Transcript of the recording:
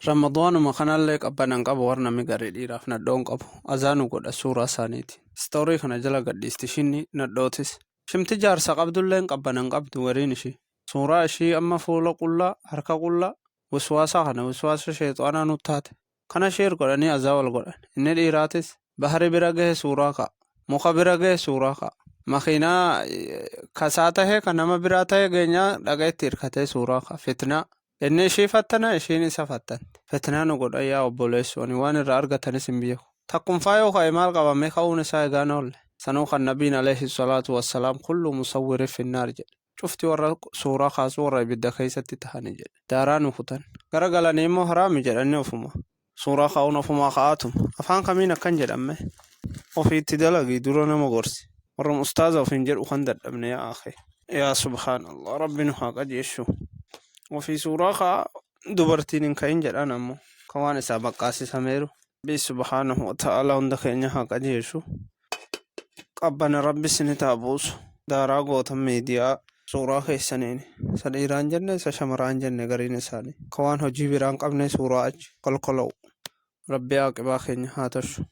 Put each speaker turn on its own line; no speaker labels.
Ramadaanuma kanallee qabbana hin qabu war namni garii dhiiraaf nadhoo hin qabu. Azaa nu godha suuraa isaaniitiin. Story kana jala gadhiisti ishiin nadhootis. Shimti jaarsa qabdulleen qabbana hin qabdu gariin ishii. Suuraa ishii amma fuula qullaa harka qullaa wiswaasa kana wiswaasa sheexaanaa nu taate. Kana share godhanii azaa wal godhan. Inni dhiiraatis bahari bira gahe suuraa ka'a. Muka bira gahe suuraa ka'a. Makiinaa kasaa tahee kan nama biraa tahe geenyaa dhaga itti hirkatee suuraa ka'a. Fitnaa. Inni ishii fattana ishiin isa fattanti. Fitnaa nu godhan yaa obboleessoo ani waan irraa argatanis hin beeku. Takkumfaa yoo ka'e maal qaba mee ka'uun isaa egaa hin oolle. Sanuu kan nabiin alayhi salaatu wassalaam kullu musawwirin finnaar jedhe. Cufti warra suuraa kaasu warra ibidda keessatti tahani jedhe. Daaraa nu kutan. Gara galanii immoo haraami jedhanii ofuma. Suuraa ka'uun ofumaa ka'aatuma. Afaan kamiin akkan jedhan mee? Ofii itti dalagii dura nama gorsi. Warrum ustaaza ofiin jedhu kan dadhabne yaa akhi. Yaa subhaanallah rabbi nu haa qajeeshu. Ofii suuraa ka'a dubartiin hin ka'in jedhaan ammoo. Ka waan isaa baqqaasisameeru. Rabbi subhaanahu wa ta'ala hunda keenya haa qajeeshu. Qabbana rabbi isinitti haa buusu. Daaraa gootan miidiyaa suuraa keessaniin. Isa dhiiraan jenne isa shamaraan jenne gariin isaanii. Ka waan hojii biraan qabne suuraa achi kolkola'u. Rabbi aaqibaa keenya haa toshu.